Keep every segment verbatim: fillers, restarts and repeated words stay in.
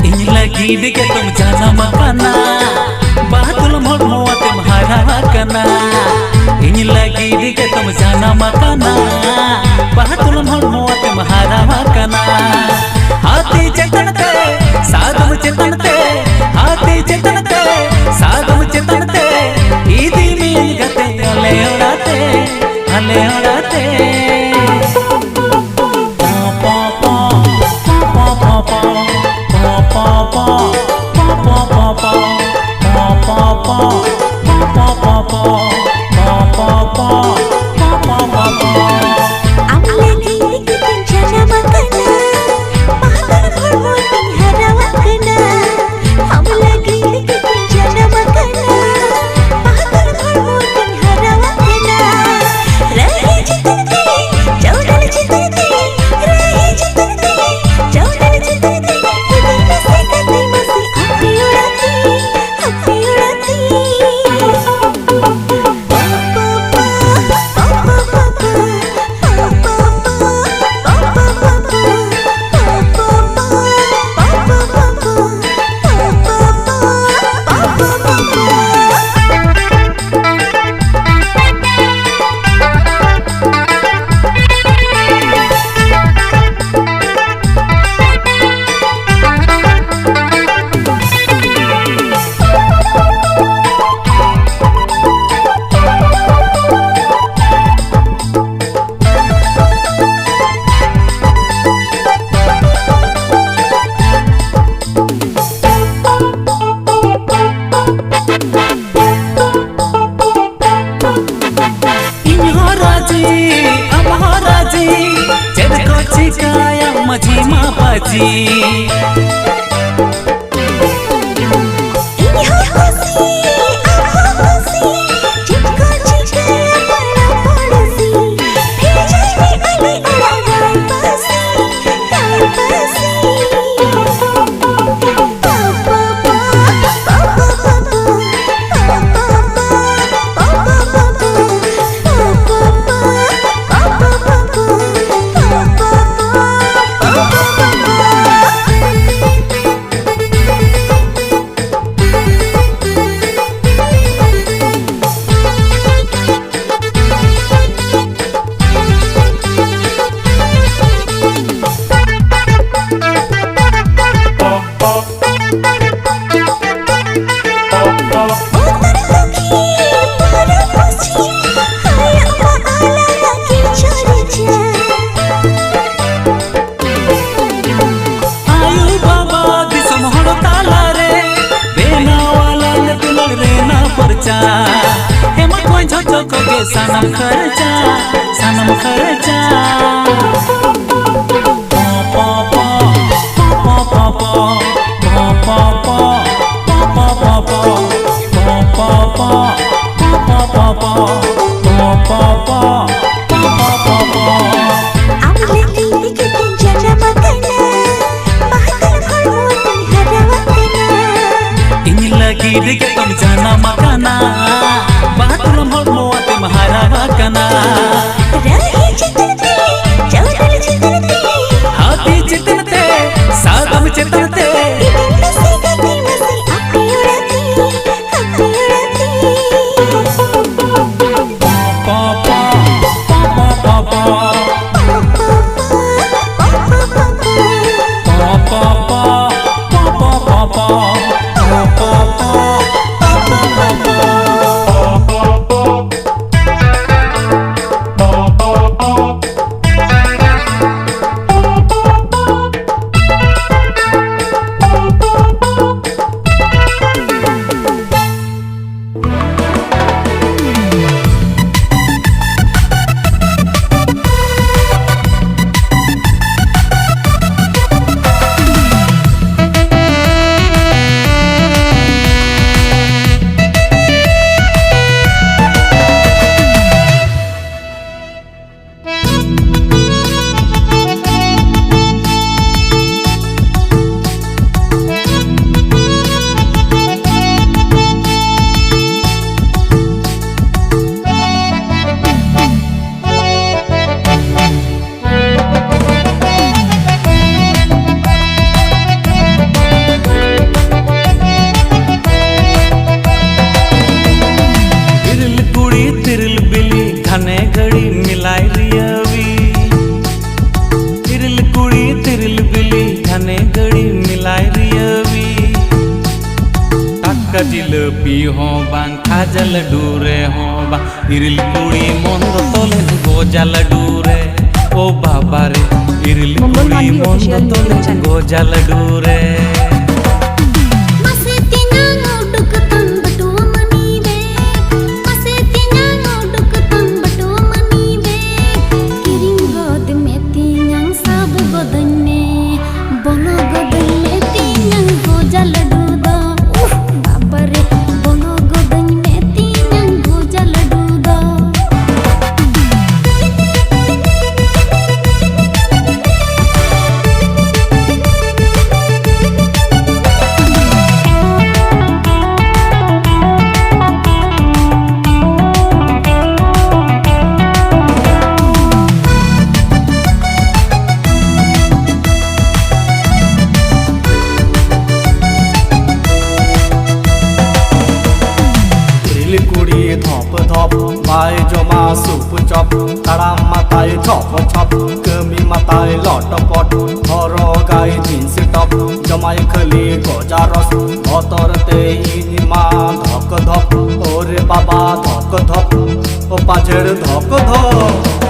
ᱤᱧ ᱞᱟᱹᱜᱤᱫ ᱜᱮᱛᱚᱢ ᱡᱟᱱᱟᱢ ᱟᱠᱟᱱᱟ, ᱵᱟᱦᱟ ᱛᱩᱞᱟᱹᱢ ᱦᱚᱲᱢᱚ ᱟᱛᱮᱢ ᱦᱟᱨᱟ ᱟᱠᱟᱱᱟ᱾ ᱤᱧ ᱞᱟᱹᱜᱤᱫ ᱜᱮᱛᱚᱢ ᱡᱟᱱᱟᱢ ᱟᱠᱟᱱᱟ, ᱵᱟᱦᱟ ᱛᱩᱞᱟᱹᱢ ᱦᱚᱲᱢᱚ ᱟᱛᱮᱢ ᱦᱟᱨᱟ ᱟᱠᱟᱱᱟ᱾ ᱦᱟᱹᱛᱤ ᱪᱮᱛᱟᱱ ᱛᱮ, ᱥᱟᱫᱚᱢ ᱪᱮᱛᱟᱱ ᱛᱮ, ᱦᱟᱹᱛᱤ ᱪᱮᱛᱟᱱ ᱛᱮ, ᱥᱟᱫᱚᱢ ᱪᱮᱛᱟᱱ ᱛᱮ, ᱤᱫᱤ ᱢᱤᱭᱟᱹᱧ ᱜᱟᱛᱮ ᱟᱞᱮ ᱚᱲᱟᱜ ᱛᱮ, ᱟᱞᱮ ᱚᱲᱟᱜ ᱛᱮ᱾ ᱟᱢ ᱞᱟᱹᱜᱤᱫ ᱜᱮᱛᱚᱧ ᱡᱟᱱᱟᱢ ᱟᱠᱟᱱᱟ, ᱵᱟᱦᱟ ᱛᱩᱞᱟᱹᱢ ᱦᱚᱲᱢᱚ ᱛᱤᱧ ᱦᱟᱨᱟ ᱟᱠᱟᱱᱟ᱾ ᱟᱢ ᱞᱟᱹᱜᱤᱫ ᱜᱮᱛᱚᱧ ᱡᱟᱱᱟᱢ ᱟᱠᱟᱱᱟ, ᱵᱟᱦᱟ ᱛᱩᱞᱟᱹᱢ ᱦᱚᱲᱢᱚ ᱛᱤᱧ ᱦᱟᱨᱟ ᱟᱠᱟᱱᱟ᱾ ᱨᱟᱹᱦᱤ ᱪᱮᱛᱟᱱ ᱛᱮ, ᱪᱟᱹᱣᱰᱟᱹᱞ ᱪᱮᱛᱟᱱ ᱛᱮ, ᱨᱟᱹᱦᱤ ᱪᱮᱛᱟᱱ ᱛᱮ, ᱪᱟᱹᱣᱰᱟᱹᱞ ᱪᱮᱛᱟᱱ ᱛᱮ, ᱤᱫᱤ ᱢᱮᱥᱮ ᱜᱟᱛᱮ ᱢᱟᱥᱮ ᱟᱯᱮ ᱚᱲᱟᱜ ᱛᱮ, ᱟᱯᱮ ᱚᱲᱟᱜ ᱛᱮ᱾ ᱤᱧ ᱦᱚᱸ ᱨᱟᱹᱡᱤ, ᱟᱢ ᱦᱚᱸ ᱨᱟᱹᱡᱤ, ᱪᱮᱫ ᱠᱚ ᱪᱤᱠᱟᱹᱭᱟ ᱢᱟᱹᱡᱷᱤ ᱢᱟᱯᱟᱡᱷᱤ? ᱤᱧ ᱦᱚᱸ ᱠᱩᱥᱤ, ᱟᱢ ᱦᱚᱸ ᱠᱩᱥᱤ, ᱪᱮᱫ ᱠᱚ ᱥᱟᱱᱟᱢ ᱠᱷᱚᱨᱪᱟ, ᱥᱟᱱᱟᱢ ᱠᱷᱚᱨᱪᱟ᱾ ᱯᱚ, ᱯᱚ, ᱯᱚ, ᱯᱚ, ᱯᱚ, ᱯᱚ, ᱯᱚ᱾ ᱯᱚ, ᱯᱚ, ᱯᱚ, ᱯᱚ, ᱯᱚ, ᱯᱚ, ᱯᱚ᱾ ᱯᱚ, ᱯᱚ, ᱯᱚ, ᱯᱚ, ᱯᱚ, ᱯᱚ, ᱯᱚ᱾ ᱟᱢ ᱞᱟᱹᱜᱤᱫ ᱛᱮᱜᱮ ᱛᱤᱧ ᱡᱟᱱᱟᱢ ᱟᱠᱟᱱᱟ, ᱵᱟᱦᱟ ᱛᱮ ᱦᱚᱲᱢᱚ ᱛᱤᱧ ᱦᱟᱨᱟ ᱟᱠᱟᱱᱟ᱾ ᱤᱧ ᱞᱟᱹᱜᱤᱫ ᱜᱮᱛᱚᱢ ᱡᱟᱱᱟᱢ ᱟᱠᱟᱱᱟ, ᱵᱟᱦᱟ ᱛᱩᱞᱟᱹᱢ ᱦᱚᱲᱢᱚ ᱟᱛᱮᱢ ᱦᱟᱨᱟ ᱟᱠᱟᱱᱟ᱾ ᱨᱟᱹᱦᱤ ᱪᱮᱛᱟᱱ ᱛᱮ, ᱪᱟᱹᱣᱰᱟᱹᱞ ᱪᱮᱛᱟᱱ ᱛᱮ, ᱦᱟᱹᱛᱤ ᱪᱮᱛᱟᱱ ᱛᱮ, ᱥᱟᱫᱚᱢ ᱪᱮᱛᱟᱱ ᱛᱮ, ᱤᱫᱤᱧ ᱢᱮᱥᱮ ᱜᱟᱛᱮ ᱢᱟᱥᱮ ᱟᱯᱮ ᱚᱲᱟᱜ ᱛᱮ, ᱟᱯᱮ ᱚᱲᱟᱜ ᱛᱮ᱾ ᱯᱚ, ᱯᱚ, ᱯᱚ, ᱯᱚ, ᱯᱚ, ᱯᱚ᱾ ᱛᱤᱨᱤᱞ ᱠᱩᱲᱤ ᱛᱤᱨᱤᱞ ᱵᱤᱞᱤ ᱜᱷᱟᱱᱮ ᱜᱷᱟᱹᱲᱤ ᱢᱮᱞᱟᱭ ᱨᱤᱭᱟᱹᱣᱤ᱾ ᱛᱤᱨᱤᱞ ᱠᱩᱲᱤ ᱛᱤᱨᱤᱞ ᱵᱤᱞᱤ ᱜᱷᱟᱱᱮ ᱜᱷᱟᱹᱲᱤ ᱢᱮᱞᱟᱭ ᱨᱤᱭᱟᱹᱣᱤ᱾ ᱴᱟᱴᱠᱟ ᱡᱤᱞᱟᱹᱯᱤ ᱦᱚᱸ ᱵᱟᱝ, ᱠᱷᱟᱡᱟ ᱞᱟᱹᱰᱩ ᱨᱮ ᱦᱚᱸ ᱵᱟᱝ, ᱤᱨᱤᱞ ᱠᱩᱲᱤ ᱢᱚᱱ ᱫᱚ ᱛᱚᱞᱮᱫ ᱜᱚᱡᱟ ᱞᱟᱹᱰᱩ ᱨᱮ᱾ ᱳ ᱵᱟᱵᱟ ᱨᱮ, ᱤᱨᱤᱞ ᱠᱩᱲᱤ ᱢᱚᱱ ᱫᱚ ᱛᱚᱞᱮᱫ ᱜᱚᱡᱟ ᱞᱟᱹᱰᱩ ᱨᱮ᱾ ᱢᱟᱥᱮ ᱛᱮᱧᱟᱝ ᱩᱰᱩᱠ ᱛᱟᱢ ᱵᱟᱹᱴᱩᱣᱟᱹ ᱢᱟᱹᱱᱤ ᱨᱮ, ᱢᱟᱥᱮ ᱛᱮᱧᱟᱝ ᱩᱰᱩᱠ ᱛᱟᱢ ᱟᱭ ᱪᱷᱚᱯ ᱪᱷᱚᱯ, ᱠᱟᱹᱢᱤ ᱢᱟᱛᱟᱭ ᱞᱚᱴ ᱯᱚᱴ, ᱦᱚᱨᱚᱜᱟᱭ ᱡᱤᱱᱥ ᱴᱚᱯ, ᱡᱚᱢᱟᱭ ᱠᱷᱟᱹᱞᱤ ᱜᱚᱡᱟ ᱨᱚᱥ, ᱵᱚᱛᱚᱨ ᱛᱮ ᱤᱧ ᱢᱟ ᱫᱷᱚᱠ ᱫᱷᱚᱠ, ᱳᱨᱮ ᱵᱟᱵᱟ ᱫᱷᱚᱠ ᱫᱷᱚᱠ, ᱳ ᱯᱟᱡᱷᱮᱲ ᱫᱷᱚᱠ ᱫᱷᱚᱠ᱾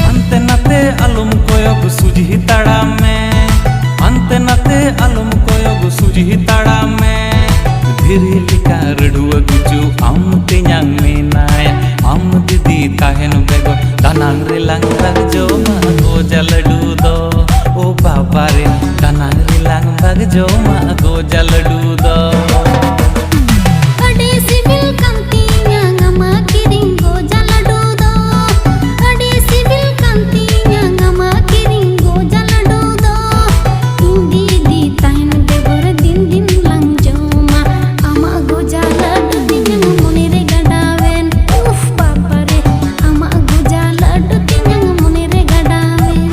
ᱦᱟᱱᱛᱮ ᱱᱟᱛᱮ ᱟᱞᱚᱢ ᱠᱚᱭᱚᱜ, ᱥᱩᱡᱷᱤ ᱛᱟᱲᱟᱢ ᱢᱮ᱾ ᱦᱟᱱᱛᱮ ᱱᱟᱛᱮ ᱟᱞᱚᱢ ᱠᱚᱭᱚᱜ, ᱥᱩᱡᱷᱤ ᱛᱟᱲᱟᱢ ᱢᱮ᱾ ᱫᱷᱤᱨᱤ ᱞᱮᱠᱟ ᱨᱟᱹᱰᱷᱩᱣᱟᱹ ᱜᱩᱪᱩ ᱟᱢ ᱛᱮᱧᱟᱝ ᱢᱮᱱᱟᱭᱟ᱾ ᱟᱢ ᱫᱤᱫᱤ ᱛᱟᱦᱮᱱ ᱵᱮᱜᱚᱨ ᱫᱟᱱᱟᱝ ᱨᱮᱞᱟᱝ ᱵᱟᱜ ᱡᱚᱢᱟ ᱜᱚᱡᱟ ᱞᱟᱹᱰᱩ ᱫᱚ᱾ ᱳ ᱵᱟᱵᱟ ᱨᱮ, ᱫᱟᱱᱟᱝ ᱨᱮᱞᱟᱝ ᱵᱟᱜ ᱡᱚᱢᱟ ᱜᱚᱡᱟ ᱞᱟᱹᱰᱩ ᱫᱚ᱾ ᱟᱹᱰᱤ ᱥᱤᱵᱤᱞ ᱠᱟᱱ ᱛᱤᱧᱟ ᱟᱢᱟᱜ ᱠᱤᱨᱤᱧ ᱜᱚᱡᱟ ᱞᱟᱹᱰᱩ ᱫᱚ᱾ ᱟᱹᱰᱤ ᱥᱤᱵᱤᱞ ᱠᱟᱱ ᱛᱤᱧᱟ ᱟᱢᱟᱜ ᱠᱤᱨᱤᱧ ᱜᱚᱡᱟ ᱞᱟᱹᱰᱩ ᱫᱚ᱾ ᱤᱧ ᱫᱤᱫᱤ ᱛᱟᱦᱮᱱ ᱵᱮᱜᱚᱨ ᱫᱤᱱ ᱫᱤᱱ ᱞᱟᱝ ᱡᱚᱢᱟ ᱟᱢᱟᱜ ᱜᱚᱡᱟ ᱞᱟᱹᱰᱩ᱾ ᱛᱤᱧᱟᱝ ᱢᱚᱱᱮ ᱨᱮ ᱜᱟᱰᱟᱣᱮᱱ, ᱩᱯᱷ ᱵᱟᱵᱟ ᱨᱮ, ᱟᱢᱟᱜ ᱜᱚᱡᱟ ᱞᱟᱹᱰᱩ᱾ ᱛᱤᱧᱟᱝ ᱢᱚᱱᱮ ᱨᱮ ᱜᱟᱰᱟᱣᱮᱱ᱾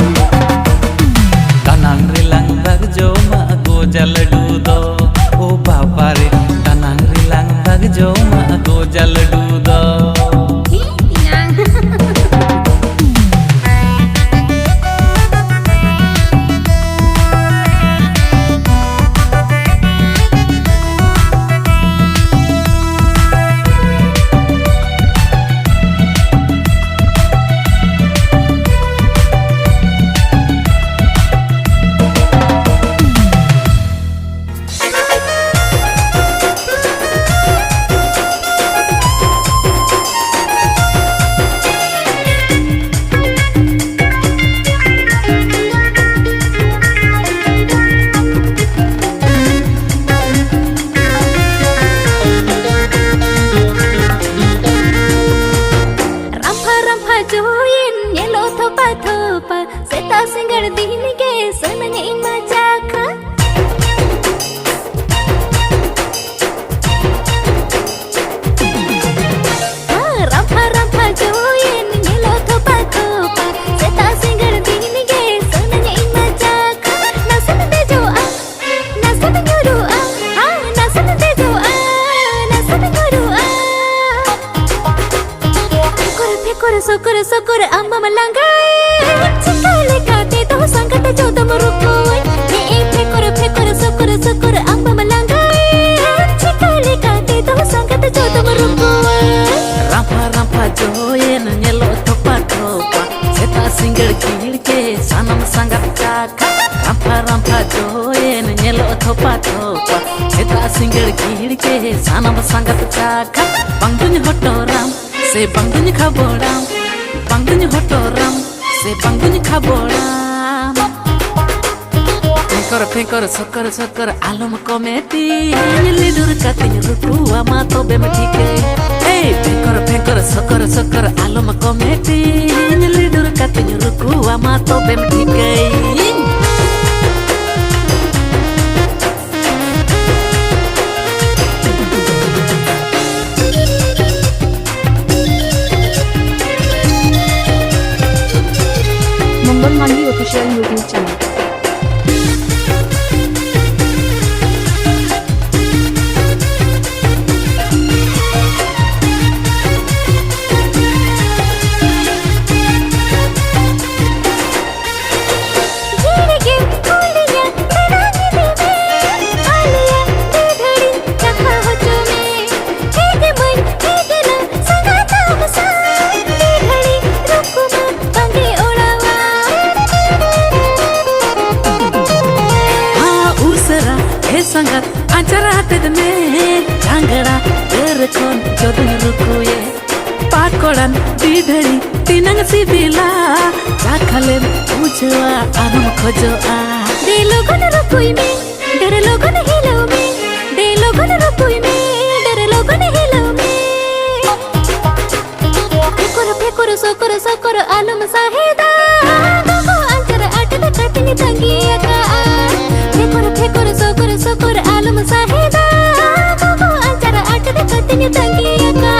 ᱫᱟᱱᱟᱝ ᱨᱮᱞᱟᱝ ᱵᱟᱜ ᱡᱚᱢᱟ ᱜᱚᱡᱟ ᱞᱟᱹᱰᱩ ᱫᱚ᱾ ᱥᱟᱸᱜᱟᱛ ᱪᱟᱠᱷᱟ, ᱨᱟᱢᱯᱷᱟ ᱨᱟᱢᱯᱷᱟ ᱡᱚᱭᱮᱱ ᱧᱮᱞᱚᱜ ᱛᱷᱚᱯᱟ ᱛᱷᱚᱯᱟ᱾ ᱥᱮᱛᱟᱜ ᱥᱤᱸᱜᱟᱹᱲ ᱜᱷᱤᱲ ᱜᱮ ᱥᱟᱱᱟᱢ ᱥᱟᱸᱜᱟᱛ ᱪᱟᱠᱷᱟ᱾ ᱵᱟᱝ ᱫᱩᱧ ᱦᱚᱴᱚᱨᱟᱢ ᱥᱮ ᱵᱟᱝ ᱫᱩᱧ ᱠᱷᱟᱵᱚᱲᱟᱢ, ᱵᱟᱝ ᱫᱩᱧ ᱦᱚᱴᱚᱨᱟᱢ ᱥᱮ ᱵᱟᱝ ᱫᱩᱧ ᱠᱷᱟᱵᱚᱲᱟᱢ᱾ ᱯᱷᱮᱸᱠᱚᱨ ᱯᱷᱮᱸᱠᱚᱨ ᱥᱚᱠᱚᱨ ᱥᱚᱠᱚᱨ ᱟᱞᱚᱢ ᱠᱚᱢᱮᱴᱤᱧ, ᱞᱤᱰᱩᱨ ᱠᱟᱛᱮᱧ ᱨᱩᱠᱩᱣᱟᱢᱟ ᱛᱚᱵᱮᱢ ᱴᱷᱤᱠᱟᱹᱭ᱾ ᱮᱭ ᱯᱷᱮᱸᱠᱚᱨ ᱯᱷᱮᱸᱠᱚᱨ ᱥᱚᱠᱚᱨ ᱥᱚᱠᱚᱨ ᱟᱞᱚᱢ ᱠᱚᱢᱮᱴᱤᱧ, ᱞᱤᱰᱩᱨ ᱠᱟᱛᱮᱧ ᱨᱩᱠᱩᱣᱟᱢᱟ ᱛᱚᱵᱮᱢ ᱴᱷᱤᱠᱟᱹᱭ᱾ Mangal Mandi Official YouTube Channel. ᱡᱤᱣᱤ ᱜᱮ ᱠᱩᱞᱤᱭᱟ, ᱫᱮᱲᱟ ᱧᱤᱫᱤ ᱢᱮ, ᱟᱞᱮᱭᱟ ᱫᱮ ᱜᱷᱟᱹᱲᱤ ᱠᱟᱛᱷᱟ ᱦᱚᱪᱚ ᱢᱮ᱾ ᱦᱮᱡ ᱢᱟᱹᱧ ᱦᱮᱡ ᱮᱱᱟ, ᱥᱟᱸᱜᱟ ᱛᱟᱢ ᱥᱟᱶ, ᱫᱮ ᱜᱷᱟᱹᱲᱤ ᱨᱩᱠᱩ ᱢᱟ ᱵᱟᱝᱜᱮ ᱚᱲᱟᱣᱟ᱾ ᱦᱟ ᱩᱥᱟᱹᱨᱟ, ᱮ ᱥᱟᱸᱜᱟᱛ, ᱟᱪᱟᱨ ᱟᱛᱮᱫ ᱢᱮ, ᱡᱟᱸᱜᱲᱟ ᱰᱟᱹᱨ ᱠᱷᱚᱱ ᱡᱚᱫᱩᱧ ᱨᱩᱠᱩᱭᱮ᱾ ᱯᱟᱠᱚᱲᱟᱱ ᱰᱤᱰᱷᱟᱹᱲᱤ ᱛᱤᱱᱟᱹᱝ ᱥᱤᱵᱤᱞᱟ, ᱪᱟᱠᱷᱟ ᱞᱮᱢ ᱵᱩᱡᱷᱟᱹᱣᱟ ᱟᱨᱦᱚᱸᱢ ᱠᱷᱚᱡᱚᱜᱼᱟ᱾ ᱫᱮ ᱞᱚᱜᱚᱱ ᱨᱩᱠᱩᱭ ᱢᱮ, ᱰᱷᱮᱨ ᱞᱚᱜᱚᱱ ᱦᱤᱞᱟᱹᱣ ᱢᱮ, ᱫᱮ ᱞᱚᱜᱚᱱ ᱨᱩᱠᱩᱭ ᱢᱮ, ᱰᱷᱮᱨ ᱞᱚᱜᱚᱱ ᱦᱤᱞᱟᱹᱣ ᱢᱮ᱾ ᱯᱷᱮᱠᱚᱨ ᱯᱷᱮᱠᱚᱨ ᱥᱚᱠᱚᱨ ᱥᱚᱠᱚᱨ ᱟᱞᱚᱢ ᱥᱟᱦᱮᱫᱟ, ᱜᱚᱜᱚ ᱟᱧᱪᱟᱨ ᱟᱴᱮᱫ ᱠᱟᱛᱮᱧ ᱛᱟᱺᱜᱤ ᱟᱠᱟᱜᱼᱟ᱾ ᱯᱷᱮᱠᱚᱨ ᱯᱷᱮᱠᱚᱨ ᱥᱚᱠᱚᱨ ᱥᱚᱠᱚᱨ ᱟᱞᱚᱢ ᱥᱟᱦᱮᱫᱟ, ᱜᱚᱜᱚ ᱟᱧᱪᱟᱨ ᱟᱴᱮᱫ ᱠᱟᱛᱮᱧ ᱛᱟᱺᱜᱤ ᱟᱠᱟᱜᱼᱟ᱾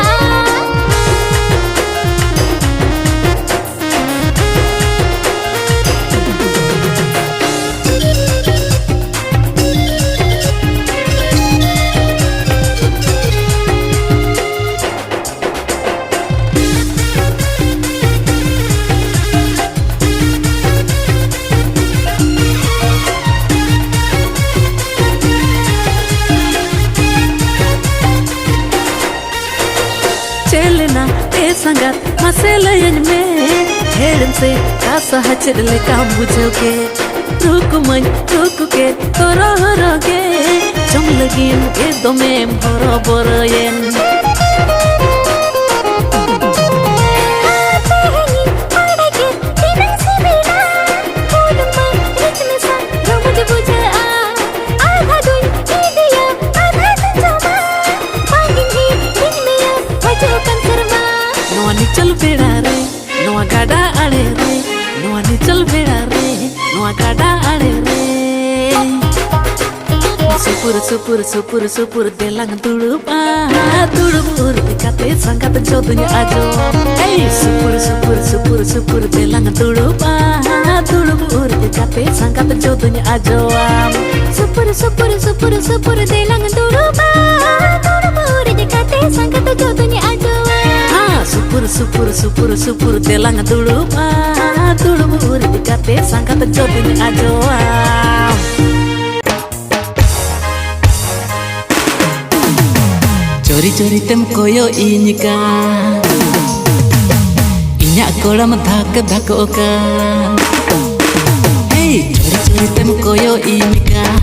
ᱪᱮᱫ ᱞᱮᱱᱟ ᱮ ᱥᱟᱸᱜᱟᱛ, ᱢᱟᱥᱮ ᱞᱟᱹᱭᱟᱹᱧ ᱢᱮ, ᱦᱮᱲᱮᱢ ᱥᱮ ᱠᱟᱥᱟ ᱪᱮᱫ ᱞᱮᱠᱟᱢ ᱵᱩᱡᱷᱟᱹᱣ ᱠᱮᱫ? ᱨᱩᱠᱩ ᱢᱟᱹᱧ ᱨᱩᱠᱩ ᱠᱮᱫ ᱛᱚᱨᱚ ᱦᱚᱨᱚ ᱜᱮ᱾ ᱡᱚᱢ ᱞᱟᱹᱜᱤᱫ ᱜᱮ ᱫᱚᱢᱮᱢ ᱦᱚᱨᱚᱵᱚᱨᱚᱭᱮᱱ᱾ ᱛᱮᱦᱮᱧᱤᱧ ᱵᱟᱲᱟᱭ ᱠᱮᱫ ᱛᱤᱱᱟᱹᱜ ᱥᱤᱵᱤᱞᱟ᱾ ᱦᱩᱲᱩ ᱢᱟᱹᱧ ᱨᱤᱫ ᱢᱮᱥᱟ ᱨᱚᱢᱚᱡᱽ ᱵᱩᱡᱷᱟᱹᱜᱼᱟ᱾ ᱟᱫᱷᱟ ᱫᱩᱧ ᱤᱫᱤᱭᱟ, ᱟᱫᱷᱟ ᱫᱩᱧ ᱡᱚᱢᱟ᱾ ᱵᱟᱝᱤᱧ ᱦᱤᱲᱤᱧ ᱢᱮᱭᱟ ᱦᱤᱡᱩᱜ ᱠᱟᱱ ᱥᱮᱨᱢᱟ᱾ ᱱᱚᱣᱟ ᱱᱤᱪᱚᱞ ᱵᱮᱲᱟ ᱨᱮ, ᱱᱚᱣᱟ ᱜᱟᱰᱟ ᱟᱲᱮ ᱨᱮ, ᱱᱚᱣᱟ ᱱᱤᱪᱚᱞ ᱵᱮᱲᱟ ᱨᱮ, ᱱᱚᱣᱟ ᱜᱟᱰᱟ ᱟᱲᱮ ᱨᱮ᱾ ᱥᱩᱯᱩᱨ, ᱥᱩᱯᱩᱨ, ᱥᱩᱯᱩᱨ, ᱥᱩᱯᱩᱨ ᱫᱮᱞᱟᱝ ᱫᱩᱲᱩᱵᱼᱟ, ᱫᱩᱲᱩᱵ ᱩᱨ ᱠᱟᱛᱮ ᱥᱟᱸᱜᱟᱛ ᱡᱚᱫᱩᱧ ᱟᱡᱚᱢ᱾ ᱮᱭ ᱥᱩᱯᱩᱨ, ᱥᱩᱯᱩᱨ, ᱥᱩᱯᱩᱨ, ᱥᱩᱯᱩᱨ ᱫᱮᱞᱟᱝ ᱫᱩᱲᱩᱵᱼᱟ, ᱫᱩᱲᱩᱵ ᱩᱨ ᱠᱟᱛᱮ ᱥᱟᱸᱜᱟᱛ ᱡᱚᱫᱩᱧ ᱟᱡᱚᱢ᱾ ᱥᱩᱯᱩᱨ, ᱥᱩᱯᱩᱨ, ᱥᱩᱯᱩᱨ, ᱥᱩᱯᱩᱨ ᱫᱮᱞᱟᱝ ᱫᱩᱲᱩᱵᱼᱟ, ᱫᱩᱲᱩᱵ ᱩᱨ ᱠᱟᱛᱮ ᱥᱟᱸᱜᱟᱛ ᱡᱚᱫᱩᱧ ᱟᱡᱚᱢ᱾ ᱦᱟ, ᱥᱩᱯᱩᱨ, ᱥᱩᱯᱩᱨ, ᱥᱩᱯᱩᱨ, ᱥᱩᱯᱩᱨ ᱫᱮᱞᱟᱝ ᱫᱩᱲᱩᱵᱼᱟ, ᱫᱩᱲᱩᱵ ᱩᱨ ᱠᱟᱛᱮ ᱥᱟᱸᱜᱟᱛ ᱡᱚᱫᱩᱧ ᱟᱡᱚᱢ᱾ ᱪᱚᱨᱤ ᱪᱚᱨᱤ ᱛᱮᱢ ᱠᱚᱭᱚᱜ ᱤᱧ ᱠᱟᱱ, ᱤᱧᱟᱹᱜ ᱠᱚᱲᱟᱢ ᱫᱷᱟᱠ ᱫᱷᱟᱠᱚᱜ ᱠᱟᱱ᱾ ᱦᱮᱭ, ᱪᱚᱨᱤ ᱪᱚᱨᱤ ᱛᱮᱢ ᱠᱚᱭᱚᱜ ᱤᱧ ᱠᱟᱱ,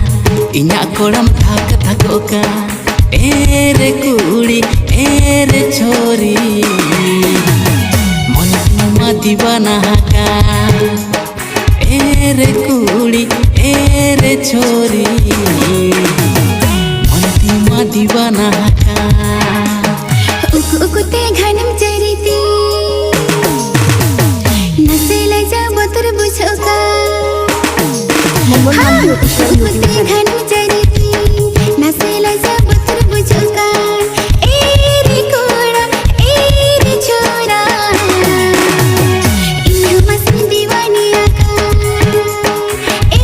ᱤᱧᱟᱹᱜ ᱠᱚᱲᱟᱢ ᱫᱷᱟᱠ ᱫᱷᱟᱠᱚᱜ ᱠᱟᱱ᱾ ᱮ ᱨᱮ ᱠᱩᱲᱤ, ᱮ ᱨᱮ ᱪᱷᱚᱨᱤ, ᱢᱚᱱ ᱢᱟ ᱫᱤᱣᱟᱱᱟ ᱟᱠᱟᱱ᱾ ᱮ ᱨᱮ ᱠᱩᱲᱤ, ᱮ ᱨᱮ ᱪᱷᱚᱨᱤ, ᱢᱚᱱ ᱢᱟ ᱫᱤᱣᱟᱱᱟ ᱟᱠᱟᱱ᱾ ᱩᱠᱩ ᱩᱠᱩ ᱛᱮ ᱜᱷᱟᱱᱮᱢ ᱪᱟᱹᱨᱤ ᱛᱤᱧ, ᱱᱟᱥᱮ ᱞᱟᱡᱟᱣ ᱵᱚᱛᱚᱨ ᱵᱩᱡᱷᱟᱹᱜ ᱠᱟᱱ᱾ ᱦᱟ, ᱩᱠᱩ ᱩᱠᱩ ᱛᱮ ᱜᱷᱟᱱᱮᱢ ᱪᱟᱹᱨᱤ ᱛᱤᱧ, ᱱᱟᱥᱮ ᱞᱟᱡᱟᱣ ᱵᱚᱛᱚᱨ ᱵᱩᱡᱷᱟᱹᱜ ᱠᱟᱱ᱾ ᱮ ᱨᱮ ᱠᱚᱲᱟ, ᱮ ᱨᱮ ᱪᱷᱚᱨᱟ, ᱤᱧ ᱦᱚᱸ ᱢᱟᱥᱮ ᱫᱤᱣᱟᱱᱤ ᱟᱠᱟᱱ᱾ ᱮ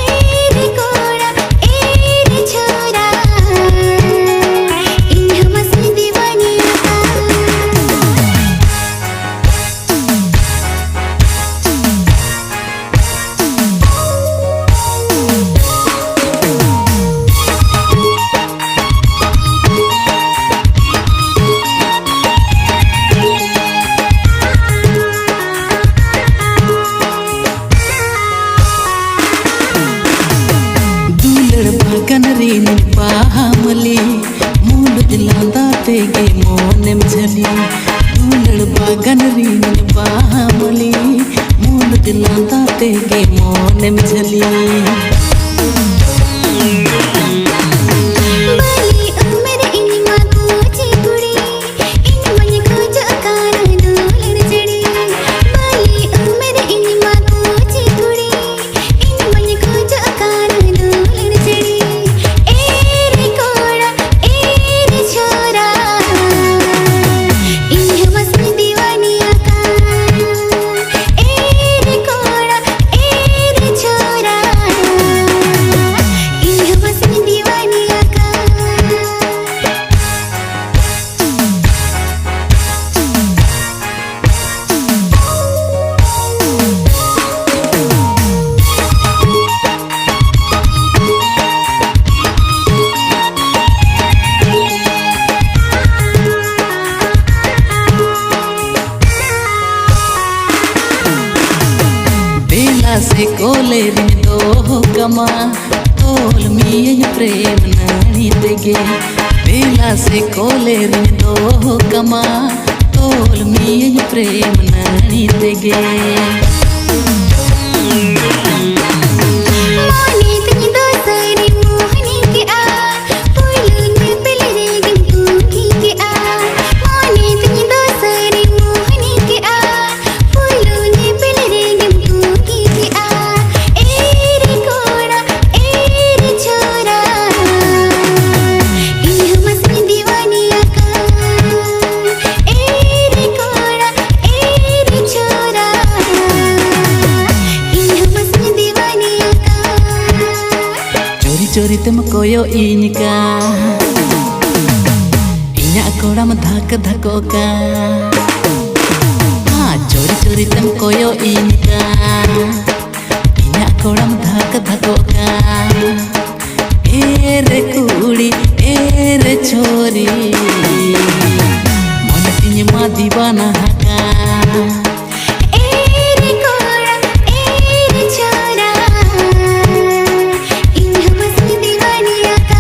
ᱨᱮ ᱠᱚᱲᱟ, ᱮ ᱨᱮ ᱪᱷᱚᱨᱟ, ᱤᱧ ᱦᱚᱸ ᱢᱟᱥᱮ ᱫᱤᱣᱟᱱᱤ ᱟᱠᱟᱱ᱾ ᱨᱤᱱ ᱵᱟᱦᱟ ᱢᱟᱹᱞᱤ, ᱢᱩᱞᱩᱡ ᱞᱟᱸᱫᱟ ᱛᱮᱜᱮ ᱢᱚᱱᱮᱢ ᱡᱷᱟᱹᱞᱤ᱾ ᱫᱩᱞᱟᱹᱲ ᱵᱟᱜᱟᱱ ᱨᱤᱱ ᱵᱟᱦᱟ ᱢᱟᱹᱞᱤ, ᱢᱩᱞᱩᱡ ᱞᱟᱸᱫᱟ ᱛᱮᱜᱮ ᱢᱚᱱᱮᱢ ᱡᱷᱟᱹᱞᱤ᱾ ᱵᱟᱹᱞᱤ ᱩᱢᱮᱨ ᱤᱧ ᱢᱟ ᱠᱩᱪᱤ ᱠᱩᱲᱤ, ᱤᱧ ᱢᱟᱧ ᱠᱷᱚᱡᱚᱜ ᱠᱟᱱ ᱫᱩᱞᱟᱹᱲ ᱪᱟᱹᱲᱤ᱾ ᱵᱟᱹᱞᱤ ᱩᱢᱮᱨ ᱤᱧ ᱢᱟ ᱠᱩᱪᱤ ᱠᱩᱲᱤ, ᱤᱧ ᱢᱟᱧ ᱠᱷᱚᱡᱚᱜ ᱠᱟᱱ ᱫᱩᱞᱟᱹᱲ ᱪᱟᱹᱲᱤ᱾ ᱮ ᱨᱮ ᱠᱚᱲᱟ, ᱮ ᱨᱮ ᱪᱷᱳᱨᱟ, ᱤᱧ ᱦᱚᱸ ᱢᱟᱥᱮᱧ ᱫᱤᱣᱟᱱᱤ ᱟᱠᱟᱱ᱾ ᱮ ᱨᱮ ᱠᱚᱲᱟ, ᱮ ᱨᱮ ᱪᱷᱳᱨᱟ, ᱤᱧ ᱦᱚᱸ ᱢᱟᱥᱮᱧ ᱫᱤᱣᱟᱱᱤ ᱟᱠᱟᱱ᱾ ᱵᱮᱞᱟ ᱥᱮ ᱠᱚᱞᱮ ᱨᱤᱧ ᱫᱚᱦᱚ ᱠᱟᱢᱟ, ᱛᱚᱞ ᱢᱤᱭᱟᱹᱧ ᱯᱨᱮᱢ ᱱᱟᱹᱲᱤ ᱛᱮᱜᱮ᱾ ᱵᱮᱞᱟ ᱥᱮ ᱠᱚᱞᱮ ᱨᱤᱧ ᱫᱚᱦᱚ ᱠᱟᱢᱟ, ᱛᱚᱞ ᱢᱤᱭᱟᱹᱧ ᱯᱨᱮᱢ ᱱᱟᱹᱲᱤ ᱛᱮᱜᱮ᱾ ᱢᱚᱱᱮ ᱛᱤᱧ ᱫᱚ ᱥᱟᱹᱨᱤ ᱢᱳᱦᱱᱤ ᱠᱮᱜᱼᱟ, ᱯᱩᱭᱞᱩ ᱧᱮᱯᱮᱞ ᱨᱮᱜᱮᱢ ᱛᱩᱝᱠᱷᱤ ᱠᱮᱜᱼᱟ᱾ ᱢᱚᱱᱮ ᱛᱤᱧ ᱫᱚ ᱥᱟᱹᱨᱤ ᱢᱳᱦᱱᱤ ᱠᱮᱜᱼᱟ, ᱯᱩᱭᱞᱩ ᱧᱮᱯᱮᱞ ᱨᱮᱜᱮᱢ ᱛᱩᱝᱠᱷᱤ ᱠᱮᱜᱼᱟ᱾ ᱮ ᱨᱮ ᱠᱚᱲᱟ, ᱮ ᱨᱮ ᱪᱷᱳᱨᱟ, ᱤᱧ ᱦᱚᱸ ᱢᱟᱥᱮᱧ ᱫᱤᱣᱟᱱᱤ ᱟᱠᱟᱱ᱾ ᱮ ᱨᱮ ᱠᱚᱲᱟ, ᱮ ᱨᱮ ᱪᱷᱳᱨᱟ, ᱤᱧ ᱦᱚᱸ ᱢᱟᱥᱮᱧ ᱫᱤᱣᱟᱱᱤ ᱟᱠᱟᱱ᱾ ᱪᱳᱨᱤ ᱪᱳᱨᱤ ᱛᱮᱢ ᱠᱚᱭᱚᱜ ᱤᱧ ᱠᱟᱱ, ᱤᱧᱟᱜ ᱠᱚᱲᱟᱢ ᱫᱷᱟᱠ ᱫᱷᱟᱠᱚᱜ ᱠᱟᱱ᱾ ᱦᱟ, ᱪᱳᱨᱤ ᱪᱳᱨᱤ ᱛᱮᱢ ᱠᱚᱭᱚᱜ ᱤᱧ ᱠᱟᱱ, ᱤᱧᱟᱜ ᱠᱚᱲᱟᱢ ᱫᱷᱟᱠ ᱫᱷᱟᱠᱚᱜ ᱠᱟᱱ᱾ ᱮ ᱨᱮ ᱠᱩᱲᱤ, ᱮ ᱨᱮ ᱪᱷᱳᱨᱤ, ᱢᱚᱱᱮ ᱛᱤᱧ ᱢᱟ ᱫᱤᱣᱟᱱᱟ ᱟᱠᱟᱱ᱾ ᱮ ᱨᱮ ᱠᱚᱲᱟ, ᱮ ᱨᱮ ᱪᱷᱳᱨᱟ, ᱤᱧ ᱦᱚᱸ ᱢᱟᱥᱮᱧ ᱫᱤᱣᱟᱱᱤ ᱟᱠᱟᱱ᱾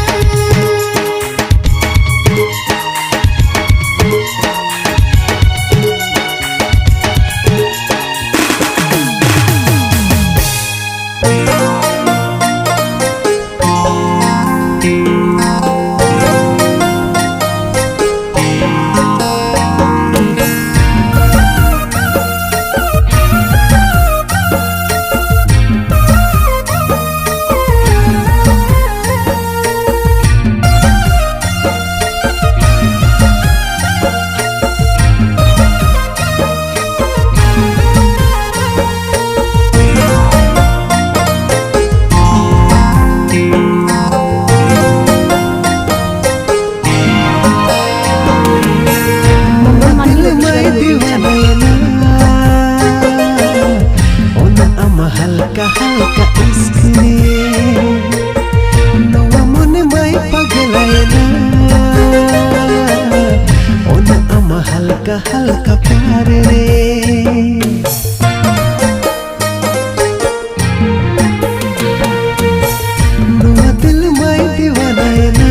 ᱫᱤᱞ ᱢᱟᱭ ᱫᱤᱣᱟᱱᱟᱭᱮᱱᱟ, ᱚᱱᱟ ᱟᱢ ᱦᱟᱞᱠᱟ ᱦᱟᱞᱠᱟ ᱤᱥᱠ ᱨᱮ᱾ ᱱᱚᱣᱟ ᱢᱚᱱᱮ ᱢᱟᱭ ᱯᱟᱜᱞᱟᱭᱮᱱᱟ, ᱚᱱᱟ ᱟᱢ ᱦᱟᱞᱠᱟ ᱦᱟᱞᱠᱟ ᱯᱭᱟᱨ ᱨᱮ᱾ ᱱᱚᱣᱟ ᱫᱤᱞ ᱢᱟᱭ ᱫᱤᱣᱟᱱᱟᱭᱮᱱᱟ,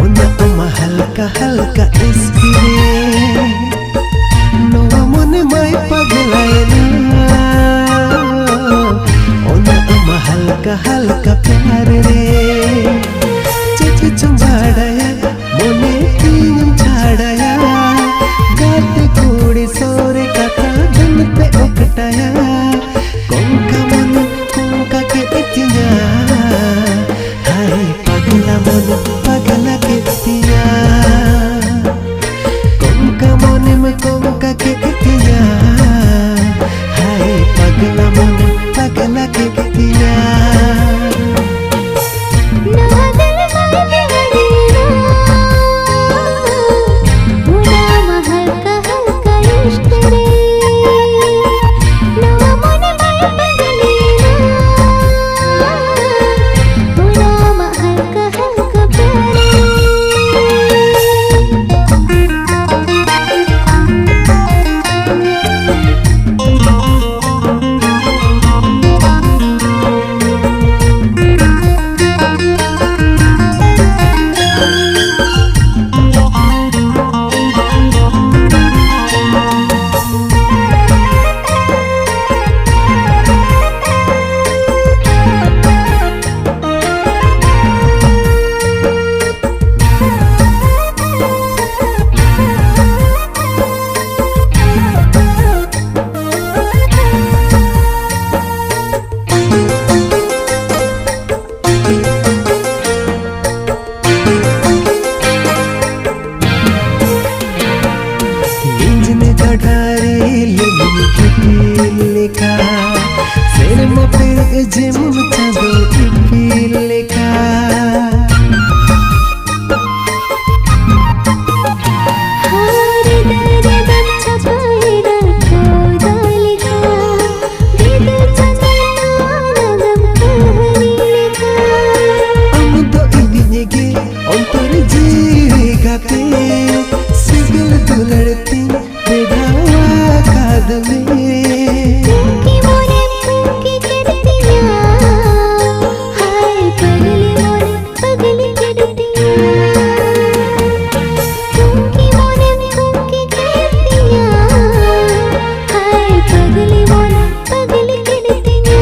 ᱚᱱᱟ ᱟᱢ ᱦᱟᱞᱠᱟ ᱦᱟᱞᱠᱟ ᱤᱥᱠ ᱨᱮ᱾ ᱱᱚᱣᱟ ᱢᱚᱱᱮ ᱢᱟᱭ ᱯᱟᱜᱞᱟᱭᱮᱱᱟ, ᱚᱱᱟ ᱟᱢ ᱦᱟᱞᱠᱟ ᱦᱟᱞᱠᱟ ᱯᱭᱟᱨ ᱨᱮ᱾ ᱪᱮᱫ ᱪᱚᱢ ᱵᱟᱲᱟᱭᱟ, ᱢᱚᱱᱮ ᱤᱧᱮᱢ ᱪᱷᱟᱲᱟᱭᱟ, ᱜᱟᱛᱮ ᱥᱮᱨᱢᱟ ᱯᱮᱨᱮᱡ ᱡᱮᱢᱚᱱ ᱪᱟᱸᱫᱚ ᱤᱯᱤᱞ ᱞᱮᱠᱟ᱾ ᱦᱟᱨ ᱫᱟᱨᱮ ᱫᱚ ᱪᱷᱟᱯᱟᱭᱮᱱᱟ ᱠᱟᱭᱫᱟ ᱞᱮᱠᱟ, ᱵᱤᱫᱩ ᱪᱟᱸᱫᱟᱱ ᱱᱚᱣᱟ ᱱᱟᱜᱟᱢ ᱠᱟᱹᱦᱱᱤ ᱞᱮᱠᱟ᱾ ᱟᱢ ᱫᱚ ᱤᱧᱤᱧ ᱜᱮ ᱚᱱᱛᱚᱨ ᱡᱤᱣᱤ ᱜᱟᱛᱮ, ᱥᱤᱵᱤᱞ ᱫᱩᱞᱟᱹᱲ ᱛᱤᱧ ᱵᱮᱫᱷᱟᱣ ᱟᱠᱟᱫ ᱢᱮ᱾ ᱛᱩᱝᱠᱤ ᱢᱚᱱᱮᱢ ᱛᱩᱝᱠᱤ ᱠᱮᱫ ᱛᱤᱧᱟ, ᱦᱟᱭ ᱯᱟᱜᱽᱞᱤ ᱢᱚᱱᱮ ᱯᱟᱜᱽᱞᱤ ᱠᱮᱫ ᱛᱤᱧᱟ᱾ ᱛᱩᱝᱠᱤ ᱢᱚᱱᱮᱢ ᱛᱩᱝᱠᱤ ᱠᱮᱫ ᱛᱤᱧᱟ, ᱦᱟᱭ ᱯᱟᱜᱽᱞᱤ ᱢᱚᱱᱮ ᱯᱟᱜᱽᱞᱤ ᱠᱮᱫ ᱛᱤᱧᱟ᱾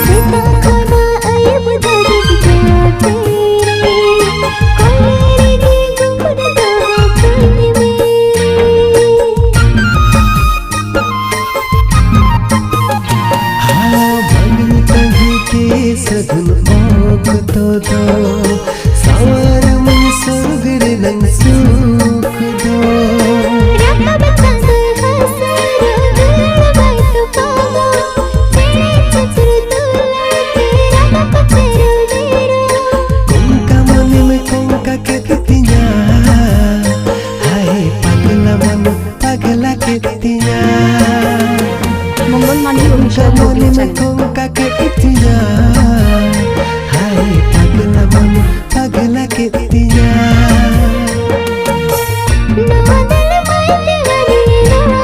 ᱥᱮᱛᱟᱜ ᱠᱷᱚᱱᱟᱜ ᱟᱹᱭᱩᱵ ᱫᱷᱟᱹᱵᱤᱡ ᱜᱟᱛᱮ ᱨᱮ, ᱠᱚᱞᱮ ᱨᱮᱜᱮ ᱜᱩᱢᱩᱨ ᱫᱚᱦᱚ ᱠᱟᱹᱧ ᱢᱮ᱾ ᱦᱟᱣ ᱵᱟᱝ ᱛᱟᱺᱜᱤ ᱠᱮ ᱥᱟᱹᱜᱩᱱ ᱚᱠᱛᱚ ᱫᱚ, ᱥᱟᱶᱟᱨ ᱢᱟᱹᱧ ᱥᱩᱨᱜ ᱨᱮᱱᱟᱝ ᱥᱩᱠ ᱫᱚ᱾ ᱨᱟᱠᱟᱵ ᱪᱟᱸᱫᱚ ᱦᱟᱥᱟ ᱨᱚᱦᱚᱲ ᱵᱟᱭ ᱛᱚᱯᱟᱜᱟ, ᱪᱮᱬᱮ ᱪᱤᱯᱨᱩ ᱫᱩᱞᱟᱹᱲ ᱛᱮ ᱨᱟᱠᱟᱵ ᱪᱮᱨᱚ ᱵᱮᱨᱚ᱾ ᱠᱚᱝᱠᱟ ᱢᱚᱱᱮᱢ ᱠᱚᱝᱠᱟ ᱠᱮᱫ ᱛᱤᱧᱟ, ᱦᱟᱭ ᱯᱟᱜᱽᱞᱟ ᱢᱚᱱᱮ ᱯᱟᱜᱽᱞᱟ ᱠᱮᱫ ᱛᱤᱧᱟ᱾ ᱢᱚᱝᱜᱚᱞ ᱢᱟᱱᱰᱤ, ᱚᱱᱩᱥᱩᱭᱟ ᱢᱚᱝᱜᱚᱞ ᱢᱟᱱᱰᱤ ᱪᱟᱱᱮᱞ᱾ ᱠᱚᱝᱠᱟ ᱠᱮᱫ ᱛᱤᱧᱟ, ᱦᱟᱭ ᱯᱟᱜᱽᱞᱟ ᱢᱚᱱᱮ ᱯᱟᱜᱽᱞᱟ ᱠᱮᱫ ᱛᱤᱧᱟ᱾ ᱱᱚᱣᱟ ᱫᱤᱞ ᱢᱟᱭ ᱫᱤᱣᱟᱱᱤᱭᱮᱱᱟ,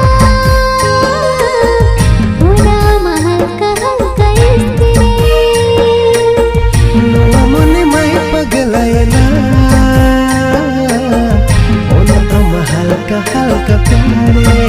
ᱚᱱᱟ ᱢᱟ ᱦᱟᱞᱠᱟ ᱦᱟᱞᱠᱟ ᱤᱥᱛᱨᱤ᱾ ᱱᱚᱣᱟ ᱢᱚᱱᱮ ᱢᱟᱭ ᱯᱟᱜᱽᱞᱟᱭᱮᱱᱟ, ᱚᱱᱟ ᱟᱢ ᱦᱟᱞᱠᱟ ᱦᱟᱞᱠᱟ ᱯᱮᱭᱟᱨᱮ᱾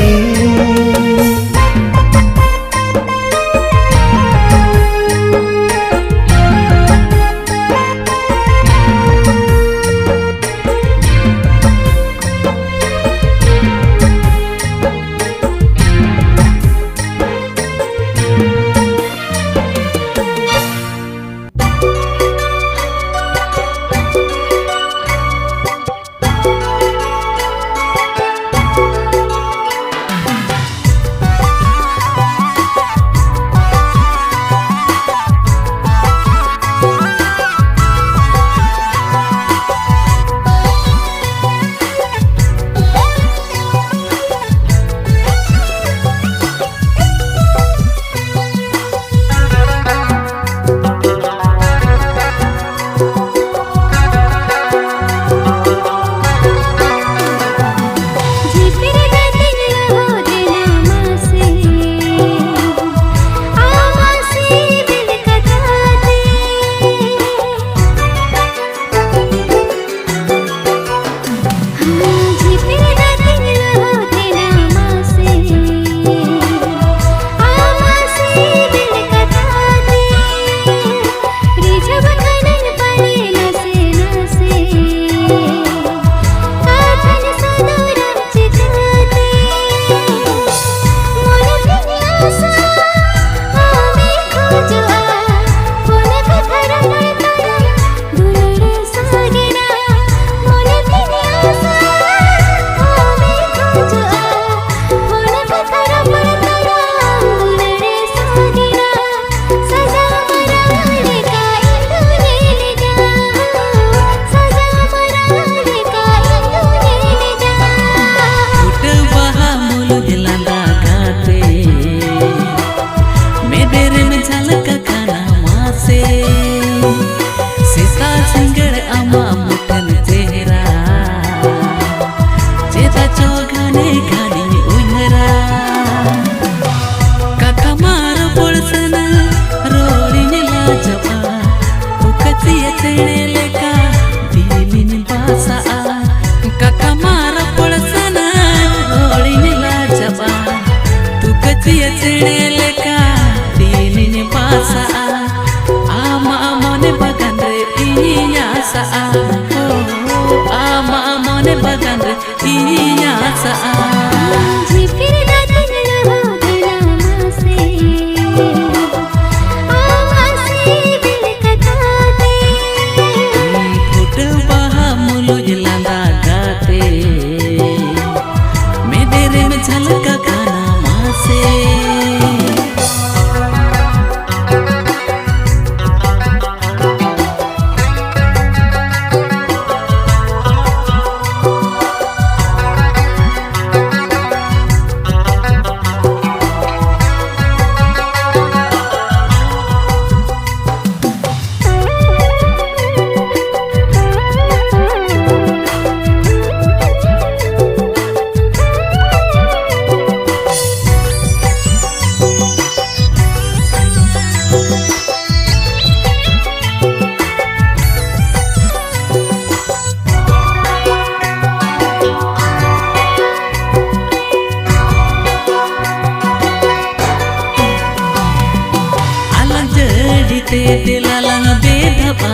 ᱛᱮ ᱫᱮᱞᱟ ᱞᱟᱝ ᱵᱮᱫᱷᱟᱵᱟ,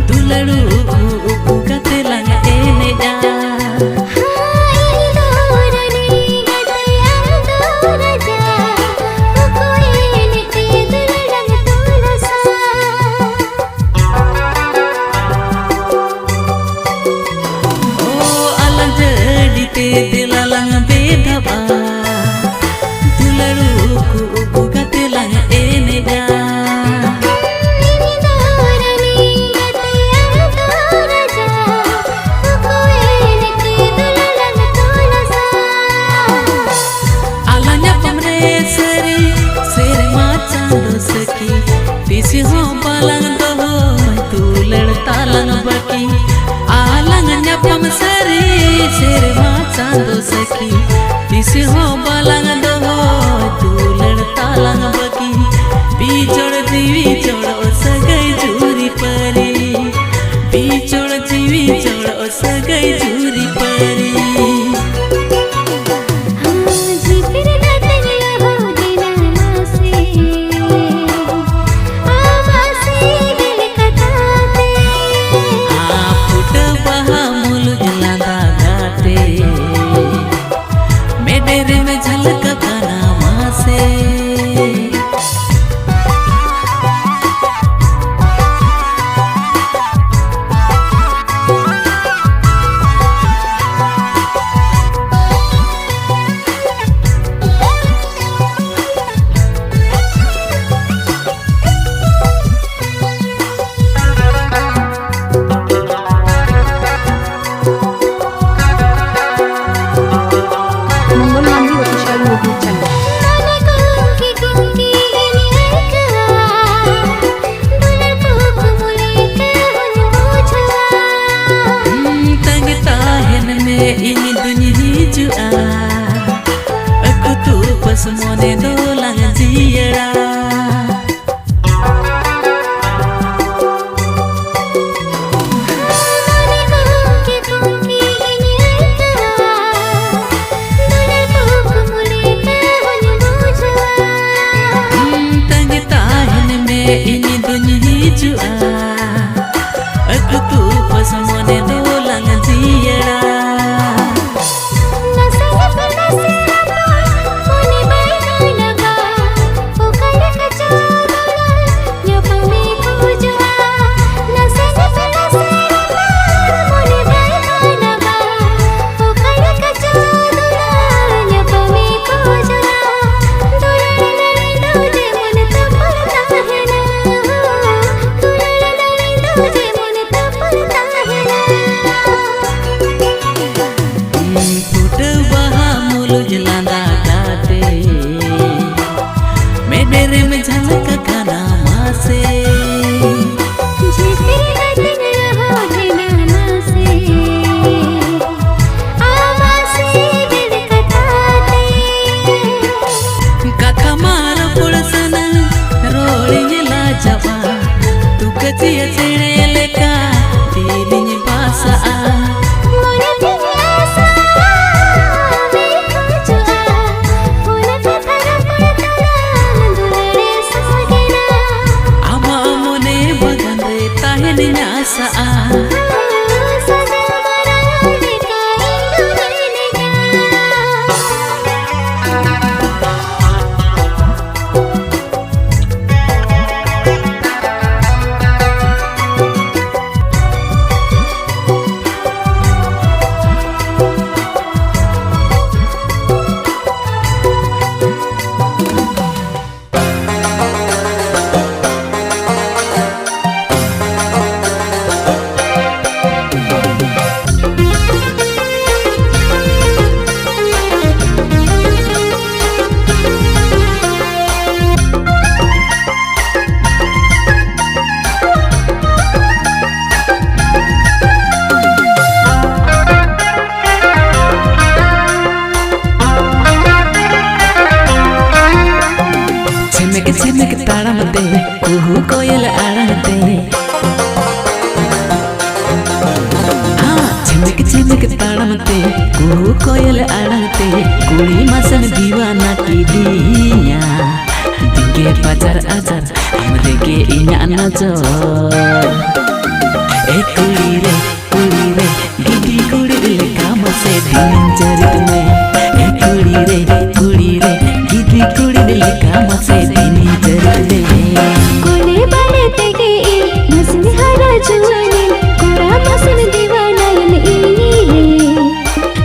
ᱫᱩᱞᱟᱹᱲᱩ ᱩᱠᱩ ᱩᱠᱩ ᱠᱟᱛᱮ ᱞᱟᱝ ᱮᱱᱮᱡᱼᱟ᱾ ᱦᱟᱭ ᱫᱚ ᱨᱟᱹᱱᱤ ᱜᱟᱛᱮ ᱟᱢ ᱫᱚ ᱨᱟᱡᱟ, ᱩᱠᱩ ᱮᱱᱮᱡ ᱛᱮ ᱫᱩᱞᱟᱹᱲᱟᱝ ᱛᱚᱞᱟᱥᱟ᱾ ᱚ ᱟᱞᱟᱝ ᱡᱟᱹᱰᱤ ᱛᱮ ᱫᱮᱞᱟ ᱞᱟᱝ ᱵᱮᱫᱷᱟᱵᱟ, ᱫᱩᱞᱟᱹᱲᱩ ᱩᱠᱩ ᱩᱠᱩ ᱠᱟᱛᱮ ᱞᱟᱝ ᱮᱱᱮᱡᱼᱟ᱾ ᱤᱧ ᱫᱚ ᱤᱧ ᱫᱩᱧ ᱦᱤᱡᱩᱜᱼᱟ, ᱟᱹᱛᱩ ᱩᱯᱟᱹᱥ ᱢᱚᱱᱮ ᱫᱚ ᱞᱟᱝ ᱡᱤᱭᱟᱹᱲᱟ᱾ ᱯᱷᱩᱴᱟᱹᱣ ᱵᱟᱦᱟ ᱢᱩᱞᱩᱡ ᱞᱟᱸᱫᱟ ᱠᱟᱛᱮ, ᱢᱮᱫ ᱨᱮᱢ ᱡᱷᱟᱞᱠ ᱟᱠᱟᱱᱟ ᱢᱟᱥᱮ᱾ ᱡᱷᱤᱯᱤᱨ ᱠᱟᱛᱮ ᱨᱚᱦᱚᱲ ᱮᱱᱟ ᱢᱟᱥᱮ, ᱟᱢᱟᱜ ᱥᱤᱵᱤᱞ ᱠᱟᱛᱷᱟ ᱛᱮ᱾ ᱠᱟᱛᱷᱟ ᱢᱟ ᱨᱚᱯᱚᱲ ᱥᱟᱱᱟ, ᱨᱚᱲᱤᱧ ᱞᱟᱡᱟᱜᱼᱟ, ᱛᱩᱠᱟᱹ ᱪᱮᱬᱮ ᱞᱮᱠᱟ ᱛᱤᱨᱤᱧ ᱵᱟᱥᱟᱜᱼᱟ᱾ ᱢᱚᱱᱮ ᱛᱤᱧ ᱟᱥᱟᱜᱼᱟ, ᱟᱢᱮᱢ ᱠᱷᱚᱡᱚᱜᱼᱟ, ᱯᱷᱳᱱ ᱠᱟᱛᱷᱟ ᱨᱚᱯᱚᱲ ᱛᱟᱞᱟᱝ ᱫᱩᱞᱟᱹᱲᱮ ᱥᱟᱜᱮᱱᱟ᱾ ᱟᱢᱟᱜ ᱢᱚᱱᱮ ᱵᱟᱜᱟᱱ ᱨᱮ ᱛᱟᱦᱮᱱᱤᱧ ᱟᱥᱟᱜᱼᱟ᱾ ᱥᱟᱜᱟᱲ ᱢᱟᱨᱟᱝ ᱞᱮᱠᱟ ᱤᱧ ᱫᱚ ᱢᱮᱱᱮᱜᱼᱟ᱾ ᱪᱷᱮᱢᱮᱠ ᱪᱷᱮᱢᱮᱠ ᱛᱟᱲᱟᱢ ᱛᱮ, ᱠᱩᱦᱩ ᱠᱚᱭᱮᱞ ᱟᱲᱟᱝ ᱛᱮ᱾ ᱦᱟᱸ, ᱪᱷᱮᱢᱮᱠ ᱪᱷᱮᱢᱮᱠ ᱛᱟᱲᱟᱢ ᱛᱮ, ᱠᱩᱦᱩ ᱠᱚᱭᱮᱞ ᱟᱲᱟᱝ ᱛᱮ, ᱠᱩᱲᱤ ᱢᱟᱥᱮᱢ ᱫᱤᱣᱟᱱᱟ ᱠᱤᱫᱤᱧᱟ᱾ ᱫᱤᱱᱜᱮ ᱵᱟᱡᱟᱨ ᱟᱡᱟᱨ, ᱟᱢ ᱨᱮᱜᱮ ᱤᱧᱟᱹᱜ ᱱᱚᱡᱚᱨ᱾ ᱮ ᱠᱩᱲᱤ ᱨᱮ, ᱠᱩᱲᱤ ᱨᱮ, ᱜᱤᱫᱤ ᱠᱩᱲᱤᱫ ᱞᱮᱠᱟ ᱢᱟᱥᱮ ᱫᱤᱱᱤᱧ ᱪᱟᱹᱨᱤᱫ ᱢᱮ᱾ ᱮ ᱠᱩᱲᱤ ᱨᱮ, ᱠᱩᱲᱤ ᱨᱮ, ᱜᱤᱫᱤ ᱠᱩᱲᱤᱫ ᱞᱮᱠᱟ ᱢᱟᱥᱮ ᱫᱤᱱᱤᱧ ᱪᱟᱹᱨᱤᱫ ᱢᱮ᱾ ᱠᱩᱞᱤ ᱵᱟᱲᱮ ᱛᱮᱜᱮ ᱤᱧ ᱱᱟᱥᱮᱧ ᱦᱟᱨᱟ ᱡᱩᱣᱟᱹᱱᱮᱱ, ᱠᱚᱲᱟ ᱢᱟᱥᱮᱧ ᱫᱤᱣᱟᱱᱟᱭᱮᱱ ᱤᱧ ᱨᱮ᱾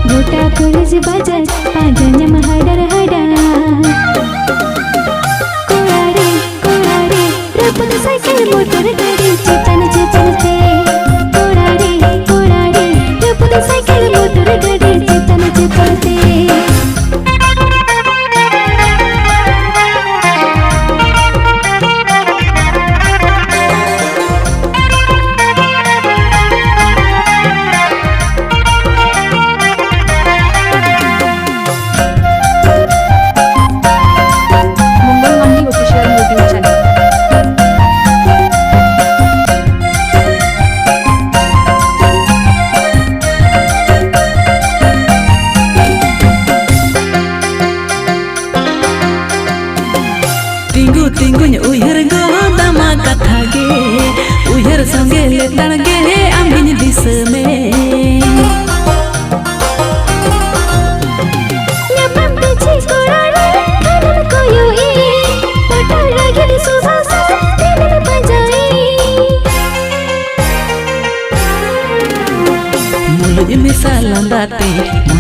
ᱜᱚᱴᱟ ᱠᱚᱞᱮᱡᱽ ᱵᱟᱡᱟᱨ ᱯᱟᱸᱡᱟ ᱧᱟᱢ ᱦᱟᱰᱟᱨ ᱦᱟᱰᱟᱨ᱾ ᱠᱚᱲᱟ ᱨᱮ, ᱠᱚᱲᱟ ᱨᱮ, ᱨᱟᱹᱯᱩᱫ ᱥᱟᱭᱠᱮᱞ ᱢᱚᱴᱚᱨ ᱜᱟᱹᱰᱤ ᱪᱮᱛᱟᱱ ᱪᱮᱛᱟᱱ ᱛᱮ᱾ ᱠᱚᱲᱟ ᱨᱮ, ᱠᱚᱲᱟ ᱨᱮ, ᱨᱟᱹᱯᱩᱫ ᱥᱟᱭᱠᱮᱞ ᱢᱚᱴᱚᱨ ᱜᱟᱹᱰᱤ ᱪᱮᱛᱟᱱ ᱪᱮᱛᱟᱱ ᱛᱮ᱾ Mongol Mandi Official YouTube channel. ᱛᱤᱸᱜᱩ ᱛᱤᱸᱜᱩᱧ ᱩᱭᱦᱟᱹᱨ ᱜᱚᱫᱟᱢᱟ ᱠᱟᱛᱷᱟ ᱜᱮ, ᱩᱭᱦᱟᱹᱨ ᱥᱚᱸᱜᱮ ᱞᱮᱛᱟᱲ ᱜᱮ ᱟᱢᱤᱧ ᱫᱤᱥᱟᱹ ᱢᱮ᱾ ᱧᱟᱯᱟᱢ ᱯᱤᱪᱷᱤ ᱠᱚᱲᱟ ᱨᱮ ᱠᱷᱟᱱᱮᱢ ᱠᱚᱭᱚᱜ ᱤᱧ, ᱯᱚᱴᱚᱢ ᱞᱟᱹᱜᱤᱫ ᱥᱚᱵᱷᱟ ᱥᱟᱨ ᱛᱤᱱᱟᱹᱜ ᱯᱟᱸᱡᱟᱭ᱾ ᱢᱩᱞᱩᱡ ᱢᱮᱥᱟ ᱞᱟᱸᱫᱟ ᱛᱮ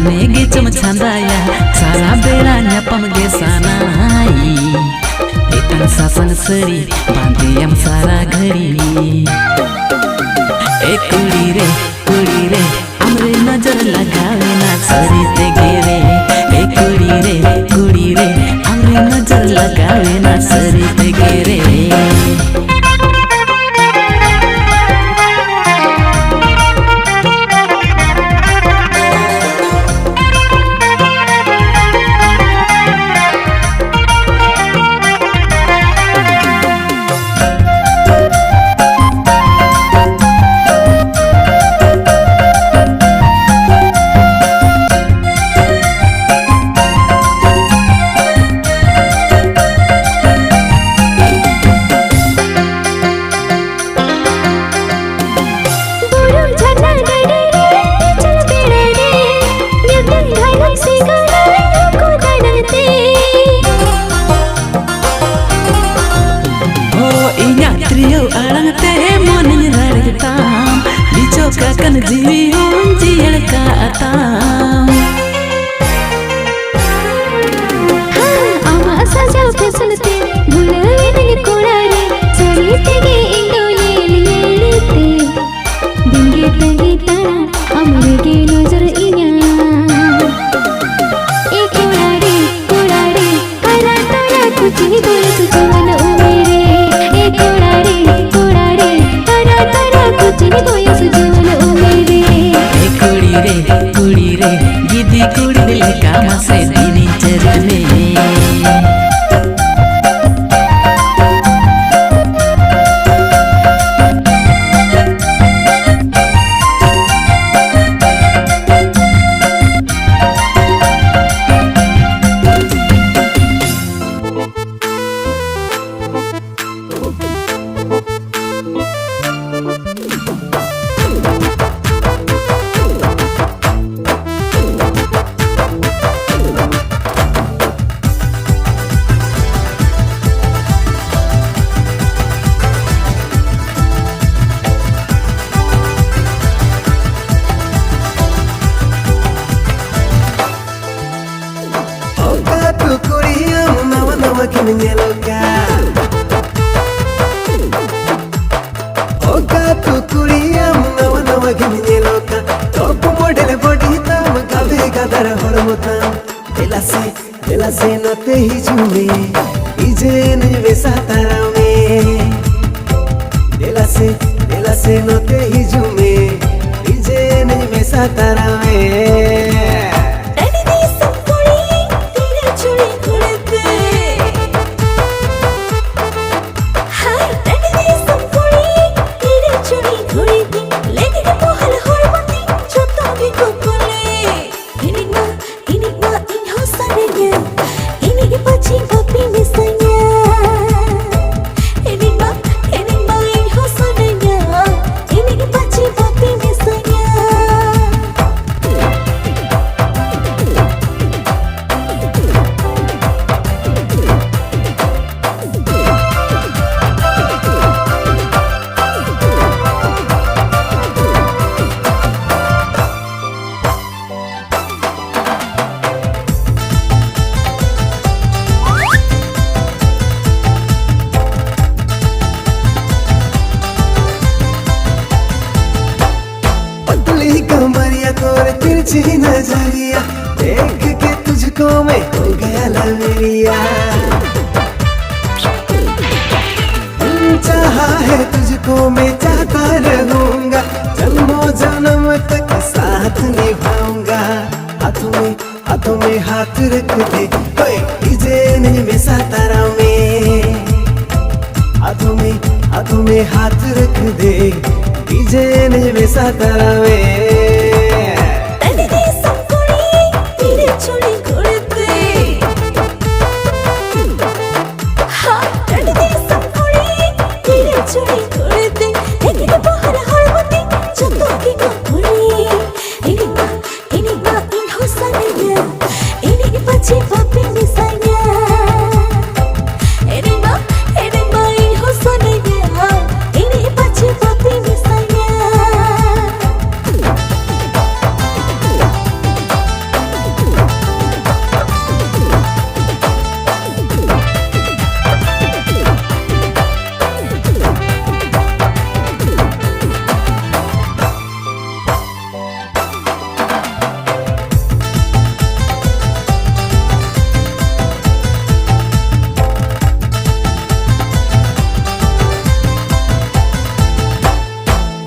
ᱢᱚᱱᱮ ᱜᱮ ᱪᱚᱢ ᱪᱷᱟᱸᱫᱟᱭᱟ, ᱥᱟᱨᱟ ᱵᱮᱲᱟ ᱧᱟᱯᱟᱢ ᱜᱮ ᱥᱟᱱᱟᱭᱤᱧ᱾ ᱮᱛᱟᱝ ᱥᱟᱥᱟᱝ ᱥᱟᱹᱲᱤ ᱵᱟᱸᱫᱮᱭᱟᱢ ᱥᱟᱨᱟ ᱜᱷᱟᱹᱲᱤ᱾ ᱮ ᱠᱩᱲᱤ ᱨᱮ, ᱠᱩᱲᱤ ᱨᱮ, ᱟᱢᱨᱮ ᱱᱚᱡᱚᱨ ᱞᱟᱜᱟᱣᱮᱱᱟ ᱥᱟᱹᱨᱤ ᱛᱮᱜᱮ ᱨᱮ᱾ ᱮ ᱠᱩᱲᱤ ᱨᱮ, ᱠᱩᱲᱤ ᱨᱮ, ᱟᱢᱨᱮ ᱱᱚᱡᱚᱨ ᱞᱟᱜᱟᱣᱮᱱᱟ ᱥᱟᱹᱨᱤ ᱛᱮᱜᱮ ᱨᱮ᱾ ᱤᱧᱟᱹᱜ ᱛᱤᱨᱭᱳ ᱟᱲᱟᱝ ᱛᱮ ᱢᱚᱱᱮᱧ ᱨᱟᱲᱮᱡ ᱛᱟᱢ, ᱵᱤᱪᱷᱚᱠ ᱟᱠᱟᱱ ᱡᱤᱣᱤ ᱦᱚᱸᱧ ᱡᱤᱭᱟᱹᱲ ᱠᱟᱜ ᱛᱟᱢ᱾ ᱟᱢᱟᱜ ᱥᱟᱡᱟᱣ ᱯᱷᱮᱥᱚᱱ ᱛᱮ ᱵᱷᱩᱞᱟᱹᱣ ᱮᱱᱟᱹᱧ ᱠᱚᱲᱟ ᱨᱮ, ᱥᱟᱹᱨᱤ ᱛᱮᱜᱮ ᱤᱧ ᱫᱚ ᱧᱮᱞ ᱧᱮᱞ ᱛᱮ ᱵᱤᱱᱜᱮ ᱛᱟᱺᱜᱤ ᱛᱟᱲᱟᱜ ᱟᱢ ᱨᱮᱜᱮ ᱱᱚᱡᱚᱨ ᱤᱧᱟᱹ᱾ ᱮ ᱠᱚᱲᱟ ᱨᱮ, ᱠᱚᱲᱟ ᱨᱮ, ᱠᱟᱨᱟ ᱛᱟᱨᱟ ᱠᱩᱪᱤ ᱵᱚᱭᱚᱥ ᱡᱩᱣᱟᱹᱱ ᱩᱢᱮᱨ ᱨᱮ᱾ ᱮ ᱠᱚᱲᱟ ᱨᱮ, ᱠᱚᱲᱟ ᱨᱮ, ᱠᱟᱨᱟ ᱛᱟᱨᱟ ᱠᱩᱪᱤ ᱵᱚᱭᱚᱥ ᱡᱩᱣᱟᱹᱱ ᱩᱢᱮᱨ ᱨᱮ᱾ ᱮ ᱠᱩᱲᱤ ᱨᱮ, ᱠᱩᱲᱤ ᱨᱮ, ᱜᱤᱫᱤ ᱠᱩᱲᱤ ᱞᱮᱠᱟ ᱢᱟᱥᱮ ᱫᱤᱱᱤᱧ ᱪᱟᱹᱨᱤ ᱢᱮ᱾ ᱚᱠᱟ ᱟᱹᱛᱩ ᱠᱩᱲᱤ ᱟᱢ ᱱᱟᱣᱟ ᱱᱟᱣᱟ ᱜᱮᱢ ᱧᱮᱞᱚᱜ ᱠᱟᱱ? ᱚᱠᱟ ᱟᱹᱛᱩ ᱠᱩᱲᱤ ᱟᱢ ᱱᱟᱣᱟ ᱱᱟᱣᱟ ᱜᱮᱢ ᱧᱮᱞᱚᱜ ᱠᱟᱱ? ᱴᱚᱯ ᱢᱚᱰᱮᱞ ᱵᱚᱰᱤ ᱛᱟᱢ, ᱜᱟᱵᱮ ᱜᱟᱫᱟᱨ ᱦᱚᱲᱢᱚ ᱛᱟᱢ᱾ ᱫᱮᱞᱟ ᱥᱮ, ᱫᱮᱞᱟ ᱥᱮ ᱱᱚᱛᱮ ᱦᱤᱡᱩᱜ ᱢᱮ, ᱰᱤᱡᱮ ᱮᱱᱮᱡ ᱢᱮᱥᱟ ᱛᱟᱨᱟ ᱢᱮ᱾ ᱫᱮᱞᱟ ᱥᱮ, ᱫᱮᱞᱟ ᱥᱮ ᱱᱚᱛᱮ ᱦᱤᱡᱩᱜ ᱢᱮ, ᱰᱤᱡᱮ ᱮᱱᱮᱡ ᱢᱮᱥᱟ ᱛᱟᱨᱟ ᱢᱮ᱾ ᱴᱟᱺᱰᱤ ᱫᱤᱥᱚᱢ ᱠᱩᱲᱤ, ᱛᱤᱨᱮ ᱪᱩᱲᱤ ᱠᱷᱩᱲᱟᱹᱣ ᱯᱮ᱾ ᱦᱟᱭ, ᱴᱟᱺᱰᱤ ᱫᱤᱥᱚᱢ ᱠᱩᱲᱤ, ᱛᱤᱨᱮ ᱪᱩᱲᱤ ᱠᱷᱩᱲᱟᱹᱣ ᱯᱮ᱾ ᱞᱮᱜᱮᱡ ᱯᱚᱦᱚᱞ ᱦᱚᱲᱢᱚ ᱛᱤᱧ ᱡᱚᱛᱚ ᱜᱮᱠᱚ ᱠᱩᱞᱤ᱾ ᱮᱱᱮᱡ ᱢᱟ, ᱮᱱᱮᱡ ᱢᱟ ᱤᱧ ᱦᱚᱸ ᱥᱟᱱᱟᱧᱟ, ᱮᱱᱮᱡ ᱯᱟᱹᱪᱷᱤ ᱵᱟᱯᱮ ᱢᱮᱥᱟᱧᱟ᱾ ᱮᱱᱮᱡ ᱢᱟ, ᱮᱱᱮᱡ ᱢᱟ ᱤᱧ ᱦᱚᱸ ᱥᱟᱱᱟᱧᱟ, ᱮᱱᱮᱡ ᱯᱟᱹᱪᱷᱤ ᱵᱟᱯᱮ ᱢᱮᱥᱟᱧᱟ᱾ अच्छी नजरिया देख के तुझको मैं हो गया लवेरिया। चाहा है तुझको मैं चाहता रहूंगा, जन्मों जन्म तक साथ निभाऊंगा। हाथों में हाथों में हाथ रख दे, ओए, डीजे नहीं में सातारा में। हाथों में हाथों में हाथ रख दे, डीजे नहीं में सातारा में। ᱛᱟᱹᱰᱤ ᱫᱤᱥᱚᱢ ᱠᱩᱲᱤ, ᱛᱤᱨᱮ ᱪᱩᱲᱤ ᱠᱩᱲᱤ ᱛᱮ᱾ ᱦᱟ, ᱛᱟᱹᱰᱤ ᱫᱤᱥᱚᱢ ᱠᱩᱲᱤ, ᱛᱤᱨᱮ ᱪᱩᱲᱤ ᱠᱩᱲᱤ ᱛᱮ᱾ ᱮᱠᱮᱱ ᱵᱚᱦᱚᱨ ᱦᱚᱲᱢᱚ ᱛᱤᱧ, ᱡᱚᱛᱚ ᱜᱮᱠᱚ ᱠᱩᱲᱤ᱾ ᱤᱧ ᱢᱟ, ᱤᱧ ᱢᱟ ᱤᱧ ᱦᱚᱸ ᱥᱟᱱᱟᱧᱟ, ᱤᱧ ᱯᱟᱪᱷᱮ ᱵᱟᱯᱮ ᱢᱮᱥᱟᱧᱟ᱾ ᱤᱧ ᱢᱟ, ᱤᱧ ᱢᱟ ᱤᱧ ᱦᱚᱸ ᱥᱟᱱᱟᱧᱟ, ᱤᱧ ᱯᱟᱪᱷᱮ ᱵᱟᱯᱮ ᱢᱮᱥᱟᱧᱟ᱾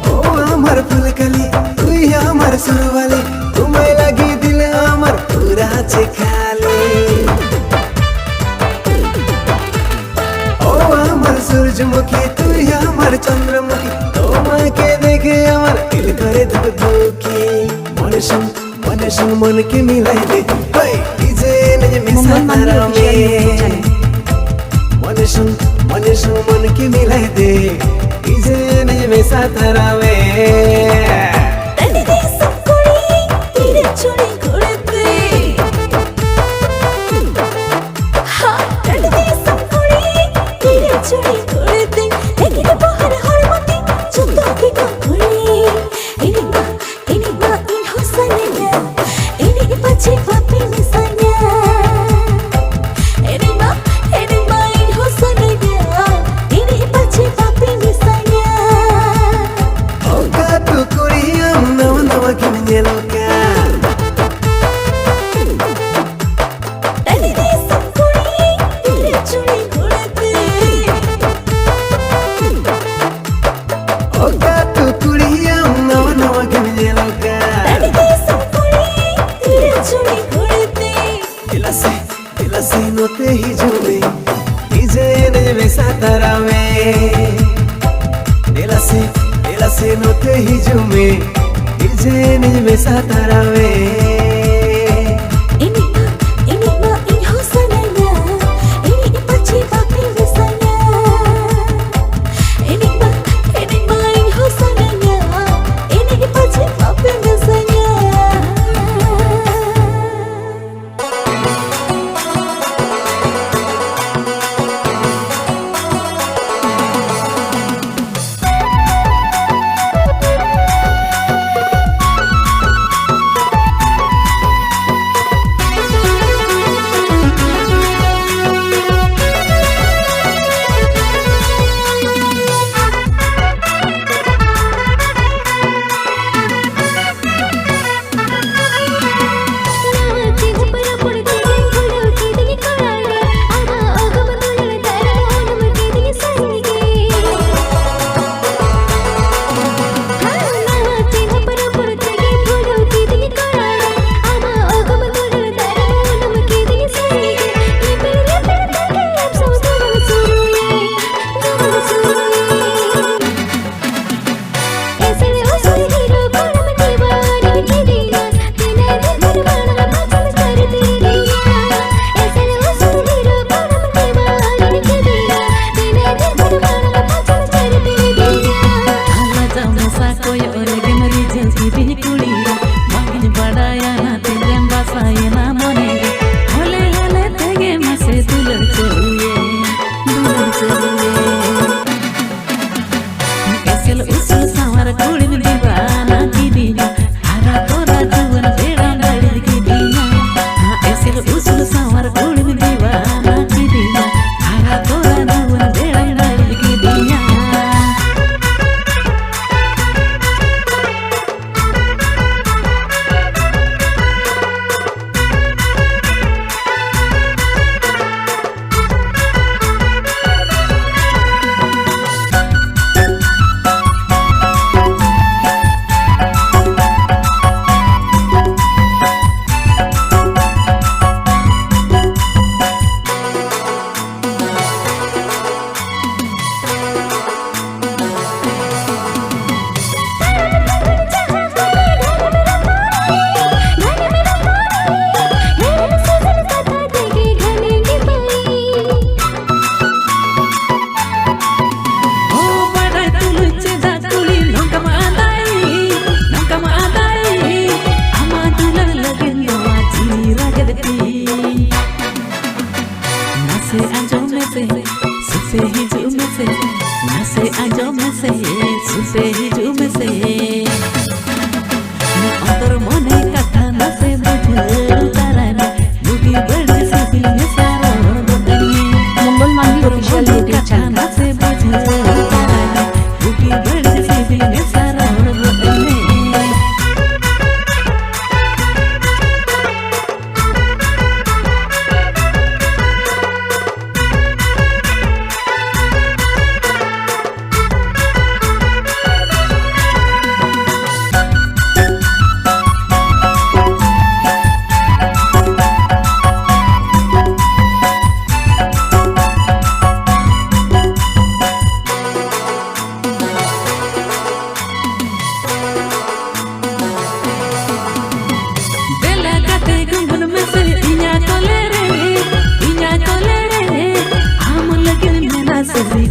ओ अमर फुलकली, तू ही अमर सुरवाली, तुम्हें लगी दिल अमर पूरा चिखाली। ओ अमर सूरजमुखी, तू ही अमर चंद्रमुखी, তোমাকে দেখে আমার দিল করে ধুকধুকি। মনে সং মনে সং মনকে মিলাই দে, হই, ডিজে নেই মিশা তারা মে। মনে সং মনে সং মনকে মিলাই দে, ডিজে নেই মিশা তারা মে। ᱛᱟᱹᱰᱤ ᱫᱤᱥᱚᱢ ᱠᱩᱲᱤ, ᱛᱤᱨᱮ ᱪᱩᱲᱤ ᱠᱩᱲᱤ ᱛᱮ᱾ ᱦᱟ, ᱴᱟᱺᱰᱤ ᱫᱤᱥᱚᱢ ᱠᱩᱲᱤ, ᱛᱤᱨᱮ ᱪᱩᱲᱤ ᱠᱩᱲᱤ ᱛᱮ᱾ ᱮᱠᱮᱱ ᱵᱚᱦᱚᱨ ᱦᱚᱲᱢᱚ ᱛᱤᱧ, ᱡᱚᱛᱚ ᱜᱮᱠᱚ ᱠᱩᱲᱤ᱾ ᱮᱱᱮᱡ ᱢᱟ, ᱮᱱᱮᱡ ᱢᱟ ᱤᱧ ᱦᱚᱸ ᱥᱟᱱᱟᱧᱟ, ᱮᱱᱮᱡ ᱯᱟᱪᱷᱮ ᱵᱟᱯᱮ ᱢᱮᱥᱟᱧᱟ᱾ ᱮᱱᱮᱡ ᱢᱟ, ᱮᱱᱮᱡ ᱢᱟ ᱤᱧ ᱦᱚᱸ ᱥᱟᱱᱟᱧᱟ, ᱮᱱᱮᱡ ᱯᱟᱪᱷᱮ ᱵᱟᱯᱮ ᱢᱮᱥᱟᱧᱟ᱾ ᱚᱠᱟ ᱟᱹᱛᱩ ᱠᱩᱲᱤ ᱟᱢ ᱱᱟᱣᱟ ᱱᱟᱣᱟ ᱜᱮᱢ ᱧᱮᱞᱚᱜ ᱠᱟᱱ? ᱢᱮᱥᱟ ᱛᱟᱨᱟ ᱢᱮ᱾ ᱫᱮᱞᱟ ᱥᱮ, ᱫᱮᱞᱟ ᱥᱮ ᱱᱚᱛᱮ ᱦᱤᱡᱩᱜ ᱢᱮ, ᱰᱤᱡᱮ ᱮᱱᱮᱡ ᱢᱮᱥᱟ ᱛᱟᱨᱟ ᱢᱮ᱾ ᱮᱱᱮᱡ ᱢᱟ, ᱮᱱᱮᱡ ᱢᱟ ᱤᱧ ᱦᱚᱸ ᱥᱟᱱᱟᱧᱟ, ᱮᱱᱮᱡ ᱯᱟᱪᱷᱮ ᱵᱟᱯᱮ ᱢᱮᱥᱟᱧᱟ᱾ ᱮᱱᱮᱡ ᱢᱟ, ᱮᱱᱮᱡ ᱢᱟ ᱤᱧ ᱦᱚᱸ ᱥᱟᱱᱟᱧᱟ, ᱮᱱᱮᱡ ᱯᱟᱪᱷᱮ ᱵᱟᱯᱮ ᱢᱮᱥᱟᱧᱟ᱾ ᱛᱮ ᱦᱤᱡᱩᱜ ᱢᱮᱥᱮ, ᱱᱟᱥᱮ ᱟᱸᱡᱚᱢ ᱢᱮᱥᱮ, ᱥᱩᱨ ᱛᱮ ᱦᱤᱡᱩᱜ ᱢᱮᱥᱮ᱾ ᱚᱱᱛᱚᱨ ᱢᱚᱱᱮ ᱠᱟᱛᱷᱟ ᱱᱟᱥᱮ ᱵᱩᱡᱷᱟᱹᱣ ᱛᱟᱨᱟᱭ ᱢᱮ, ᱵᱩᱜᱤ ᱵᱟᱹᱲᱤᱡ ᱥᱤᱵᱤᱞ ᱢᱮᱥᱟ ᱨᱚᱲ ᱜᱚᱫ ᱟᱹᱧ ᱢᱮ᱾ ᱢᱚᱝᱜᱚᱞ ᱢᱟᱱᱰᱤ ᱚᱱᱛᱚᱨ ᱚᱯᱷᱤᱥᱤᱭᱟᱞ ᱢᱚᱱᱮ ᱤᱭᱩᱴᱩᱵᱽ ᱠᱟᱛᱷᱟ ᱪᱮᱱᱮᱞ᱾ ᱱᱟᱥᱮ ᱵᱩᱡᱷᱟᱹᱣ ᱛᱟᱨᱟᱭ ᱢᱮ, ᱵᱩᱜᱤ ᱵᱟᱹᱲᱤᱡ ᱥᱤᱵᱤᱞ ᱢᱮᱥᱟ ᱨᱚᱲ ᱜᱚᱫ ᱟᱹᱧ ᱢᱮ᱾ ᱫᱮᱞᱟ ᱠᱟᱛᱮ ᱜᱩᱱᱜᱩᱱ ᱢᱮᱥᱮ ᱤᱧᱟᱜ ᱠᱚᱞᱮ ᱨᱮ, ᱤᱧᱟᱜ ᱠᱚᱞᱮ ᱨᱮ, ᱟᱢ ᱞᱟᱹᱜᱤᱫ ᱢᱮᱱᱟᱜ ᱥᱟᱹᱨᱤ